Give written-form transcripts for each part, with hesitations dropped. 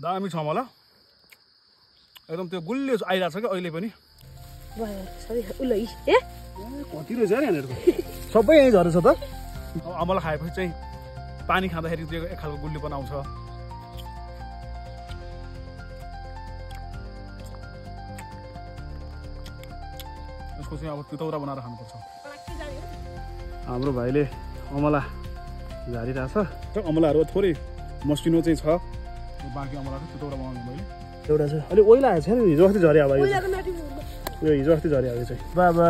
दामी छ अमला एकदम त्यो गुलियो आइरहेको छ क्या अहिले पनि कति रहेछ नि यहाँनिरको सबै यहीँ झरेछ त अमला खाएपछि चाहिँ पानी खाँदाखेरि त्यो एक खालको गुलियोपन आउँछ यसको चाहिँ अब तितौरा बनाएर खानुपर्छ हाम्रो भाइले अमला झारिरहेछ अमलाहरू थोरै मसिनो चाहिँ छ बाँकी अमलाको तितौरा बनाउने मैले एउटा चाहिँ अलिक ओइला आएको छ नि हिजो अस्ति झऱ्यो अब यो हिजो अस्ति झऱ्यो अब चाहिँ बाबा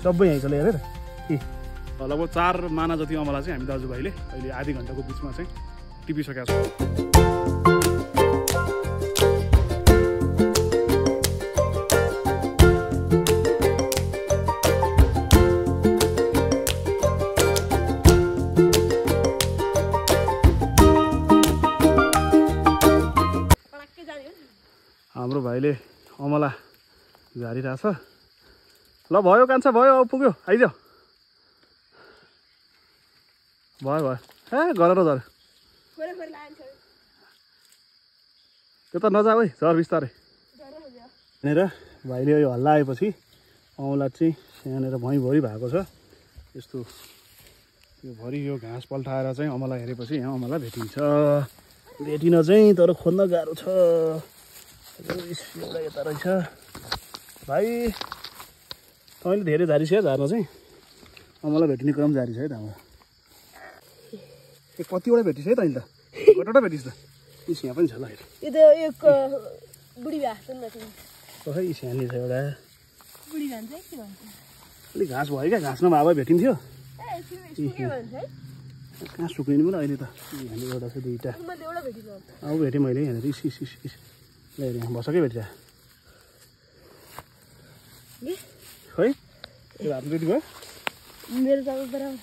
सबै यहीँ छ हेरेर लगभग 4 माना जति अमला चाहिँ हामी दाजुभाइले अहिले आधी घन्टाको बिचमा चाहिँ टिपिसकेका छौँ हाम्रो भाइले अमला झारिरहेछ ल भयो कान्छा भयो अब पुग्यो आइज भयो भयो ए गरेर झर त्यो त नजा है झर बिस्तारै यहाँनिर भाइले यो हल्ला आएपछि अमला चाहिँ यहाँनिर भुइँभरि भएको छ यस्तो यो भरि यो घाँस पल्टाएर चाहिँ अमला हेरेपछि यहाँ अमला भेटिन्छ भेटिन चाहिँ तर खोज्न गाह्रो छ एउटा यता रहेछ भाइ तपाईँले धेरै झारी छ झार्न चाहिँ अमला भेटिने क्रम जारी छ है त हाम्रो कतिवटा भेटिस् है तैँले त कतिवटा भेटिस् त यी यहाँ पनि छ ल खै स्याहार्ने छ एउटा अलिक घाँस भयो क्या घाँस नभए भेटिन्थ्यो कहाँ सुक्ने पनि अहिले त यहाँनिर एउटा छ दुईवटा अब भेटेँ मैले यहाँनिर इस इस इस इस ल यहाँ भसकै भेटिरह खै त्यो हात रेडी भयो मेरो तपाईँ बराबर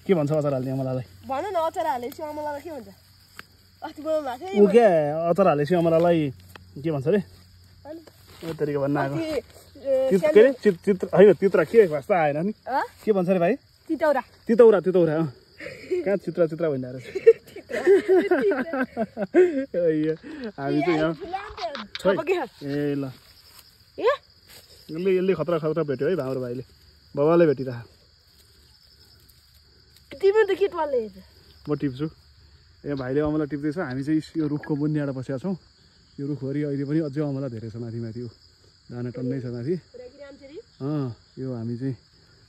के भन्छ अचार हाल्ने अमलालाई भन न अचार हालेपछि अमलालाई के भन्छ अस्ति बोल्नु भएको थियो ऊ के अचार हालेपछि अमलालाई के भन्छ अरे तरिका भन्न आएको के अरे चित्र होइन तित्रा के भाषा आएन नि के भन्छ अरे भाइ तितौरा तितौरा तितौरा कहाँ चित्रा चित्रा भइरहेको हामी चाहिँ यहाँ ए ल यसले खतरा खतरा भेट्यो है हाम्रो भाइले बाबाले भेटिरह म टिप्छु ए भाइले अमला टिप्दैछ हामी चाहिँ यो रुखको बुन्नीबाट बसेका छौँ यो रुखभरि अहिले पनि अझै अमला धेरै छ माथि माथि दाना टन्नै छ माथि यो हामी चाहिँ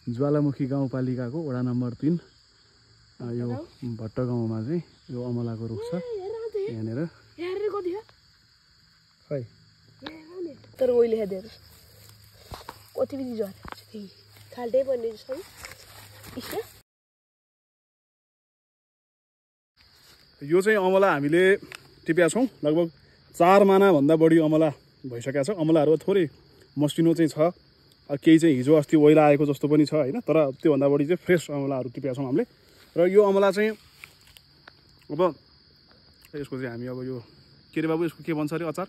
ज्वालामुखी गाउँपालिकाको वडा नम्बर 3 यो भट्ट गाउँमा चाहिँ यो अमलाको रुख छ यहाँनिर खै तर ओइले हेर्दै कति बिजी झर्छ खाल्टै पर्ने छ यो चाहिँ अमला हामीले टिपेका छौँ लगभग 4 मानाभन्दा बढी अमला भइसकेका छ अमलाहरू थोरै मसिनो चाहिँ छ केही चाहिँ हिजो अस्ति ओइला आएको जस्तो पनि छ होइन तर त्योभन्दा बढी चाहिँ फ्रेस अमलाहरू टिपेका छौँ हामीले र यो अमला चाहिँ अब यसको चाहिँ हामी अब यो के अरे बाबु यसको के भन्छ अरे अचार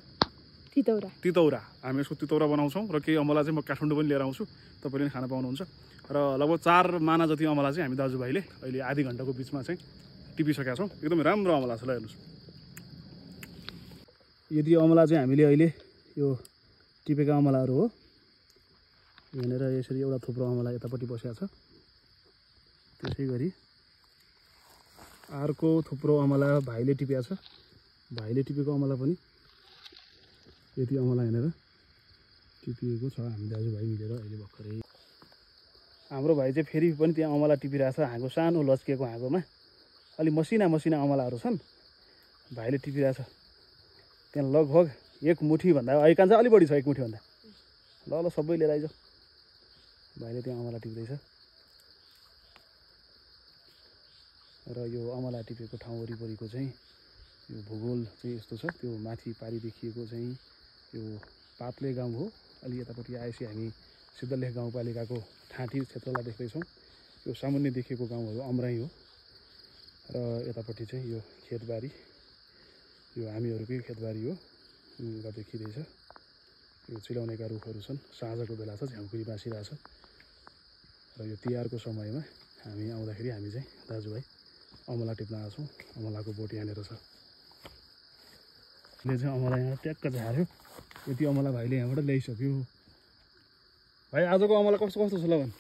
तितौरा हामी यसको तितौरा बनाउँछौँ र केही अमला चाहिँ म काठमाडौँ पनि लिएर आउँछु तपाईँले पनि खान पाउनुहुन्छ र लगभग 4 माना जति अमला चाहिँ हामी दाजुभाइले अहिले आधी घन्टाको बिचमा चाहिँ टिपिसकेका छौँ एकदमै राम्रो अमला छ ल हेर्नुहोस् यदि अमला चाहिँ हामीले अहिले यो टिपेका अमलाहरू हो यहाँनिर यसरी एउटा थुप्रो अमला यतापट्टि बसेको छ त्यसै गरी अर्को थुप्रो अमला भाइले टिपेको छ भाइले टिपेको अमला पनि यति अमला हेरेर टिपिएको छ हामी दाजुभाइ मिलेर अहिले भर्खरै हाम्रो भाइ चाहिँ फेरि पनि त्यहाँ अमला टिपिरहेछ हाँगो सानो लच्किएको हाँगोमा अलि मसिना मसिना अमलाहरू छन् भाइले टिपिरहेछ त्यहाँ लगभग 1 मुठीभन्दा अहिले कान्छ अलि बढी छ 1 मुठीभन्दा ल ल सबै लिएर आइज भाइले त्यहाँ अमला टिप्दैछ र यो अमला टिपेको ठाउँ वरिपरिको चाहिँ यो भूगोल चाहिँ यस्तो छ त्यो माथि पारी देखिएको चाहिँ यो पातले गाउँ हो अलि यतापट्टि आएपछि हामी सिद्धलेख गाउँपालिकाको ठाँटी क्षेत्रलाई देख्दैछौँ यो सामुन्ने देखिएको गाउँहरू अमराई हो र यतापट्टि चाहिँ यो खेतबारी यो हामीहरूकै खेतबारी हो र देखिँदैछ यो चिलाउनेका रुखहरू छन् साँझको बेला छ झ्याउकुरी बाँसिरहेछ र यो तिहारको समयमा हामी आउँदाखेरि हामी चाहिँ दाजुभाइ अमला टिप्न आएको छौँ। अमलाको बोट यहाँनिर छ। ले चाहिँ अमला यहाँ ट्याक्क झार्यो। यति अमला भाइले यहाँबाट ल्याइसक्यो। भाइ आजको अमला कस्तो कस्तो छ ल भन्?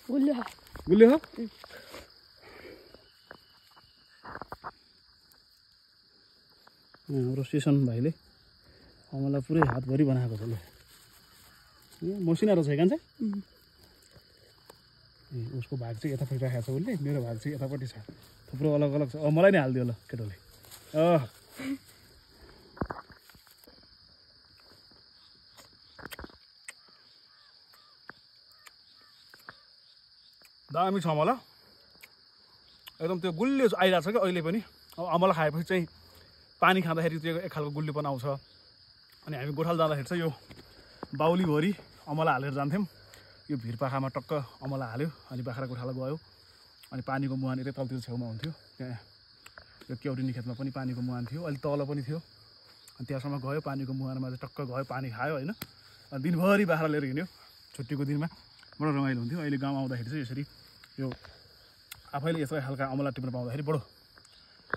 गुलियो हो? हाम्रो स्टेसन भाइले अमला पुरै हातभरि बनाएको छ ल। मसिना रहेछ कान्छ। उसको भाग चाहिँ यतापट्टि राखेको छ उसले, मेरो भाग चाहिँ यतापट्टि छ। थुप्रो अलग अलग छ। मलाई नै हालिदियो ल केटोले। दामी छ अमला। एकदम त्यो गुलियो आइरहेको छ क्या अहिले पनि। अब अमला खाएपछि चाहिँ पानी खाँदाखेरि त्यो एक खालको गुलियोपन आउँछ। अनि हामी गोठाला जाँदाखेरि चाहिँ यो बाउलीभरि अमला हालेर जान्थ्यौँ। यो भिरपाखामा टक्क अमला हाल्यो अनि बाख्रा गोठाला गयो। अनि पानीको मुहान यतै तलतिर छेउमा हुन्थ्यो। त्यहाँ यो केउरिनी खेतमा पनि पानीको मुहान थियो, अलिक तल पनि थियो। अनि त्यहाँसम्म गयो, पानीको मुहानमा चाहिँ टक्क गयो, पानी खायो होइन। अनि दिनभरि बाख्रा लिएर हिँड्यो। छुट्टीको दिनमा बडो रमाइलो हुन्थ्यो। अहिले गाउँमा आउँदाखेरि चाहिँ यसरी यो आफैले यस्तो हल्का अमला टिप्न पाउँदाखेरि बडो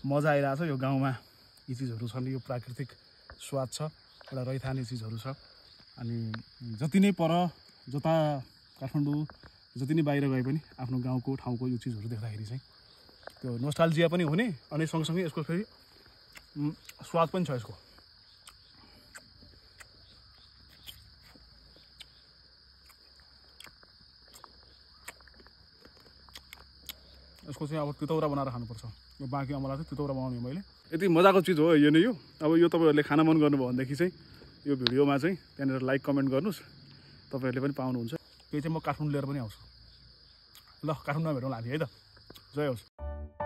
मजा आइरहेको छ। यो गाउँमा यी चिजहरू छन्, यो प्राकृतिक स्वाद छ, एउटा रैथाने चिजहरू छ। अनि जति नै पर जता काठमाडौँ जति नै बाहिर गए पनि आफ्नो गाउँको ठाउँको यो चिजहरू देख्दाखेरि चाहिँ त्यो नोस्टाल्जिया पनि हुने अनि सँगसँगै यसको फेरि स्वाद पनि छ यसको। यसको चाहिँ अब तितौरा बनाएर खानुपर्छ। यो बाँकी अमला चाहिँ तितौरा बनाउने मैले। यति मजाको चिज हो यो नै यो। अब यो तपाईँहरूले खान मन गर्नुभयो भनेदेखि चाहिँ यो भिडियोमा चाहिँ त्यहाँनिर लाइक कमेन्ट गर्नुहोस्, तपाईँहरूले पनि पाउनुहुन्छ। त्यो चाहिँ म काठमाडौँ लिएर पनि आउँछु ल। काठमाडौँमा भेटौँला हामी है त। जय होस्।